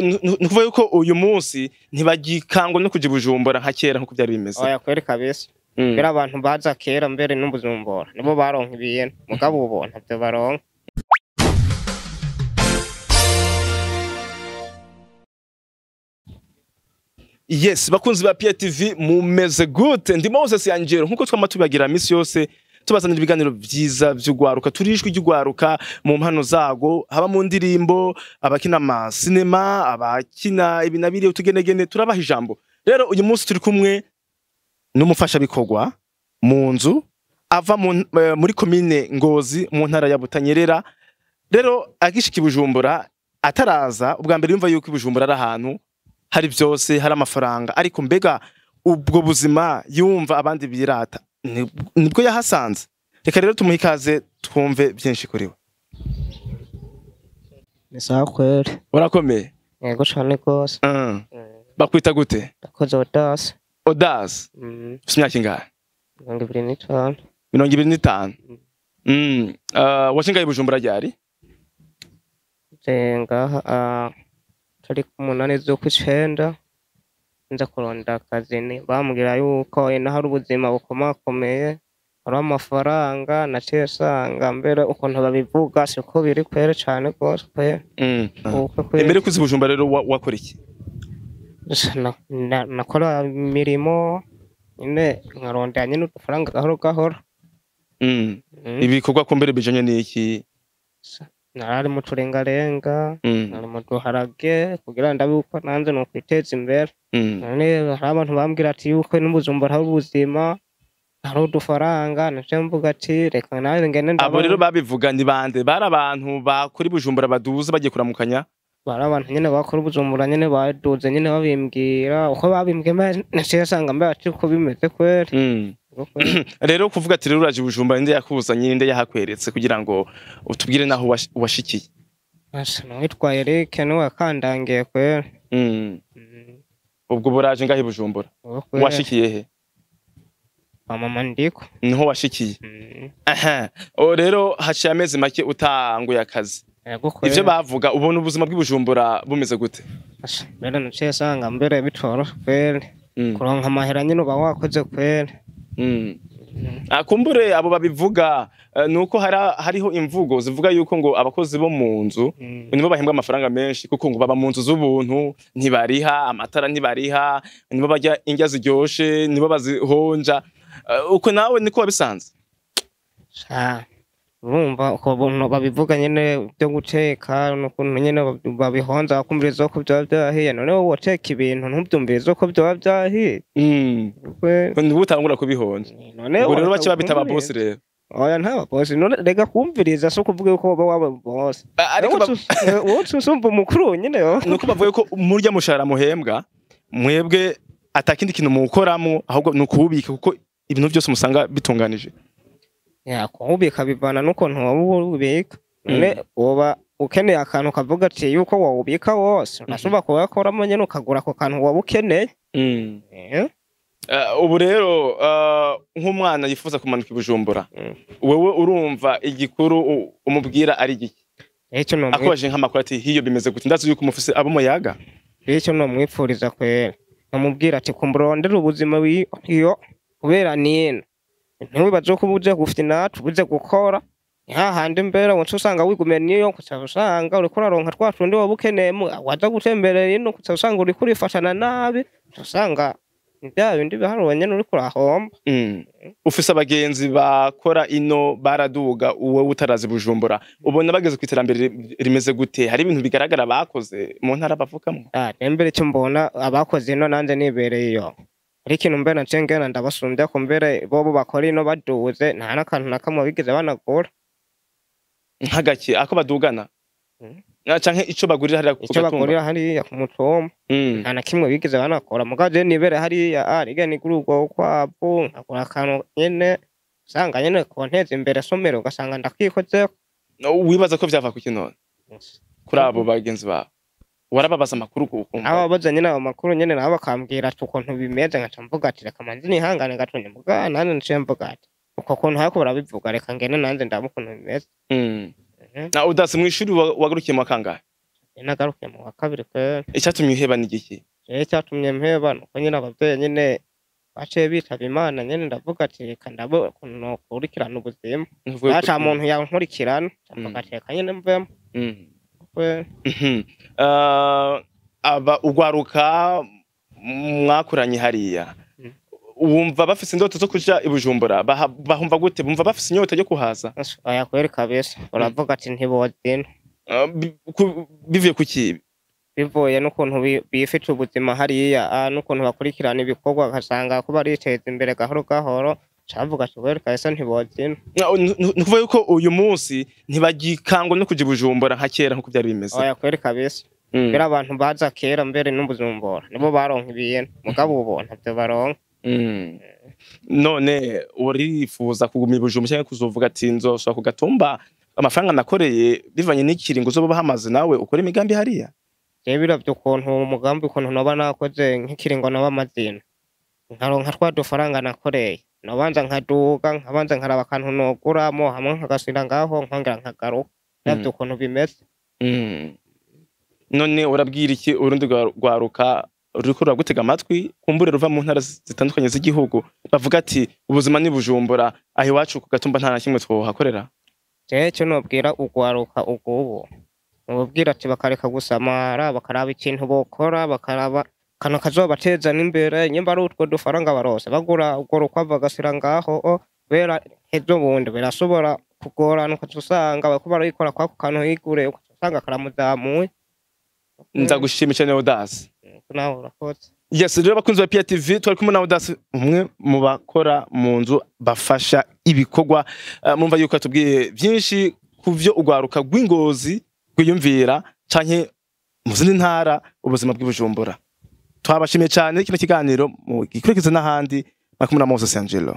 Ni ukuvuga yuko uyu munsi ntibagikangwa no kuja i Bujumbura nka kera nkuko byari bimeze. Oya kweri kabisa. Mbere abantu baza kera mbere n'Ubujumbura nibo baronka ibintu, mugabo ubu ntavyo baronka. Yes, bakunzi ba PTV mumeze gute? Ndi Moses Angelo nkuko twama tubagira misi yose tubazanira ibiganiro vyiza vy'ugwaruka, turishwe ry'ugwaruka mu mpano zago, haba mu ndirimbo, abakina ama cinema, abakina ibi na biriya utugenegene, turabaha ijambo. Rero uyu munsi turi kumwe n'umufasha bikorwa mu nzu ava muri komine Ngozi mu ntara ya Butanyerera. Rero agishika i Bujumbura ataraza ubwa mbere yumva yuko i Bujumbura ari ahantu hari byose, hari amafaranga, ariko mbega ubwo buzima yumva abandi birata nibwo yahasanze. Reka rero tumuhe ikaze twumve byinshi kuri we. Ni sawa kweri. Urakomeye? Yego cane gose. Bakwita gute? Ndakoze Odas. Odas? Ufite imyaka ingahe? 25. 25. Washingaye i Bujumbura ryari? Ngaha tariki 8 z'ukwicenda nza kuronda akazi, bambwira yuko ino hari ubuzima bukomakomeye, hari amafaranga. Naciye nsanga mbere ukuntu babivuga siko biri kwere cane gose kwere. Imbere kuza i Bujumbura rero wakora iki? Nakora imirimo nyine, nkarondera nyine udufaranga gahoro gahoro. Ibikorwa kumbere bijanye n'iki? Narari mu turengarenga, nari mu duharage kugira ndabe uko nanze nokwiteza imbere. None hari abantu bambwira ati yuko n'Ubujumbura hari ubuzima, hari udufaranga. Naciye mvuga ati reka nanze ngende ndabona. Abo rero babivuga ni bande? Bari abantu bakora i Bujumbura baduze bagiye kuramukanya? Bari abantu nyene bakora Bujumbura nyene baduze nyene babimbwira, uko babimbwiye naciye nsanga mbe ati uko bimeze kweri. Rero kuvuga ati rero uraje i Bujumbura, ninde yakuzanye, ninde yahakweretse kugira ngo utubwire naho washikiye? Witwa Eric niwe yakandangiye kweri. Ubwo buraje ngaho i Bujumbura washikiye he? Kwa mama ndiko. Niho washikiye. Aha. Rero haciye amezi make utanguye akazi. Ivyo bavuga ubona ubuzima bw'i Bujumbura bumeze gute? Mbere naciye nsanga mbere bitoroshe kweri. Kuronka amahera nyine uba wakoze kweri. Akumbure abo babivuga nuko hariho imvugo zivuga yuko ngo abakozi bo mu nzu nibo bahembwa amafaranga menshi, kuko ngo baba mu nzu z'ubuntu, ntibariha amatara, ntibariha, nibo barya indya ziryoshe, nibo bazihonja. Uko nawe niko wabisanze? Urumva uko babivuga nyene byo guteka n'ukuntu nyene babihonza bakumviriza ko vyoba vyahiye. None wowe woteka ibintu ntuvyumvirize ko vyoba vyahiye? Niwe utangura kubihonja. Ubwo rero baca babita ababosi rero. Oya nta babosi. None rega kumviriza si ukuvuga yuko woba waba bosi. Ariko wowe usumva umukuru nyene. Nuko bavuga ko murya mushahara muhembwa mwebwe atakindi kintu muwukoramwo, ahubwo ni ukuwubika kuko ibintu vyose musanga bitunganije. Ya kuwubika bivana n'ukuntu wawubika. None woba ukeneye akantu kavuga ati yuko wawubika wose, urashobora kugakoramo nyene ukagura ako kantu waba ukeneye. Ubu rero nk'umwana yifuza kumanuka i Bujumbura, wewe urumva igikuru umubwira ari igiki? Akubaje nk'amakuru ati hiyo bimeze gute, ndazi yuko umufise abo muyaga. Ico nomwipfuriza kwera, namubwira ati kumburondera ubuzima iyo kubera nino ntiwibaze ko ubuze gufite natwe ubuze gukora hahandi mbere wonse usanga wigumiye niyo kuca usanga uriko uraronka twa tundi waba ukeneye, waza gutemberera ino kuca usanga uriko urifatana nabi, usanga bya bindi biharuwe nyene uriko urahomba. Ufise abagenzi bakora ino baraduga uwe utarazi Bujumbura, ubona bageze ku iterambere rimeze gute? Hari ibintu bigaragara bakoze mu ntara bavukamwo? Mbere cyo mbona abakoze ino nanje nibereye iyo. Ariko ikintu mbere naciye ngenda ndabasumbya ko mbere bobo bakora ino baduze nta n'akantu na kamwe bigeze banagura. Nk'agaki ako badugana? Canke ico bagurira hariya ku Ico gatumba? bagurira hariya ku mutumba. Nta na kimwe bigeze banakora. Mugabo je nibere hariya riga nigura urwo rukwavu, nkagura akantu nyene usanga nyene konteza imbere somero ugasanga ndakikozeko. Wibaza ko vyava kuki none? Kuri abo bagenzi bawe? Warababaza amakuru ukumva? Ababaza nyene ayo makuru nyene nabo bakambwira ati ukuntu bimeze, nkaca mvuga ati reka manze nihangane gato mugabo nanje naciye mvuga ati uko kuntu hariko barabivuga reka ngende nanje ndabe ukuntu bimeze. Na Udasi mw'ishuri wagarukiye mu kangahe? Nagarukiye mu wa kabiri kweri. Icatumye uheba ni igiki? Rero icyatumye mpeba nuko nyine abavyeyi nyine baciye bitaba Imana nyene, ndavuga ati reka ndabe ukuntu nokurikirana ubuzima. Ntuvuge Ata muntu yankurikirana, ndavuga ati reka nyene mvemo kweri. Aba ugwaruka mwakuranye hariya, wumva bafise indoto zo kuja i Bujumbura? Bahumva gute? Bumva bafise inyota yo kuhaza? Oya kweri kabisa, uravuga ati ntibozina. Bivuye kuki? Bivuye n'ukuntu bifite ubuzima hariya, n'ukuntu bakurikirana ibikorwa, ugasanga ko bariteza imbere gahoro gahoro, cavuga ati kweri kabisa ntibozina. Nukuvuga yuko uyu munsi ntibagikangwa no kuja i Bujumbura nka kera nkuko byari bimeze? Oya kweri kabisa. Mbere abantu baza kera mbere n'Ubujumbura nibo baronka ibintu, mugabo ubu ntavyo baronka. None urifuza kuguma i Bujumbura cyangwa kuzovuga ati nzosubira ku gatumba, amafaranga nakoreye bivanye n'ikiringo uzoba bahamaze, nawe ukora imigambi hariya? Jewe biravye ukuntu umugambi ukuntu noba nakoze nk'ikiringo noba mazina nkaronka twa dufaranga nakoreye, nobanza nkaduga, nkabanza nkaraba akantu noguramo hamwe, nkagasubira ngaho, nkongera nkagaruka, biravye ukuntu bimeze. None urabwira iki urundi rwaruka ruriko ruragutega amatwi, kumbure ruva mu ntara zitandukanye z'igihugu, bavuga ati ubuzima ni Bujumbura, aho iwacu ku gatumba nta na kimwe twohakorera? Jewe ico nobwira urwaruka ugubu, nobabwira ati bakareka gusamara, bakaraba ikintu bokora, bakaraba akantu kazobateza n'imbere, nyimba ari utwo dufaranga barose bagura urwo rukwavu bagasira ngaho, kubera ejo bundi birashobora kugorana, ukaca usanga bariko barayikora kwako kantu yiguriye, ukaca usanga karamuzamuye. Ndagushimiye cyane, Audace. Nawe urakoze. Yes, rero bakunzi ba PTV, twari kumwe na Audace, umwe mu bakora mu nzu bafasha ibikorwa. Mumva yuko atubwiye byinshi ku vyo urwaruka rw'Ingozi rwiyumvira canke mu zindi ntara, ubuzima bw'i Bujumbura. Twabashimiye cyane. Kino kiganiro mu gikurikize n'ahandi, mwakumwe na Moses Angelo.